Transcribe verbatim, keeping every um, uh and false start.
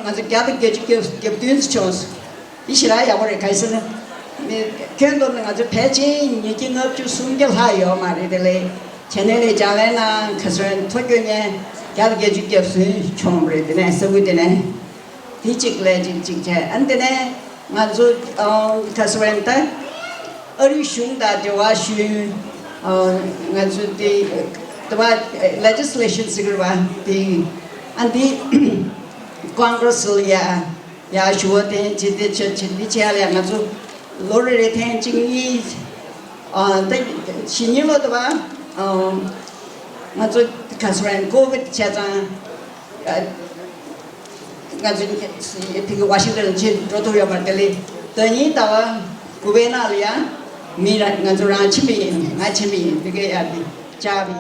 ང་ཚོ་བརྒྱ་དང་བརྒྱད་ཅུ་གྱ་བདུན་ཙམ་བྱུང་སོང་། འདི་ཞེ་དྲག་ཡག་པོ་རེད། ག་རེ་ཟེར་ན། མི་ཁྱོན་བསྡོམས་ནས་ང་ཚོ་ཕལ་ཆེར་ཉིས་བརྒྱ་ལྔ་བཅུ་སུམ་བརྒྱ་ལྷག་ཡོད་མ་རེད། དེ་ལས་ཆེ་ནས་ལས་སྦྱང་ལས་ན་ཁ་སང་ཐོ་སྐྱོན་ཉན་བརྒྱ་དང་བརྒྱད་ཅུ་གྱ་བདུན་བྱུང་བ་རེད། དེ་ནས་ས་ཁུལ་དེ་ནས་དེ་གཅིག་ལས་གཅིག་གཅིག་བྱས། ཨ་ནི་དེ་ནས་ང་ཚོ་ཁ་སང་ད་ཨ་རིའི་གཞུང་དང་འབྲེལ་བ་ཞུས། ང་ཚོ་དེ་དེ་བ་ལེ་ཇི་སི་ལེ་ཤན་ཟེར་གི་རེད་པ། དེ་ཨ་འདི་ཀོང་གྷི་རེ་སི་ལ་ཡ། ཡ་ཞུ་བ་དེ་ཇི་དེ་ཆ་ཆེ་འདི་ཆེ་ཡ་ལ་ང་ཚོ་ལོ་རེ་རེ་ཐེངས་གཅིག་གཉིས། ཨ་ད་ཕྱི་ཉིན་ལོ་དུ་བ། ཨ་ང་ཚོ་ཁ་སང་ཀོ་བིད་བྱས་ཙང་། ཨ་ང་ཚོ་ཕ་གི་ཝ་ཤིང་ཏན་ཕྱིར་འགྲོ་ཐུབ་ཡོད་མ་རེད། དེ་ལས་ཟླ་ཉིན་ཟླ་བ་དགུ་པའི་ནང་ལ་ཡ་མི་ར་ང་ཚོ་རང་ཕྱིན་པ་ཡིན། ང་ཕྱིན་པ་ཡིན། ཕ་གི་ཡ་དེ། ཅག་པི།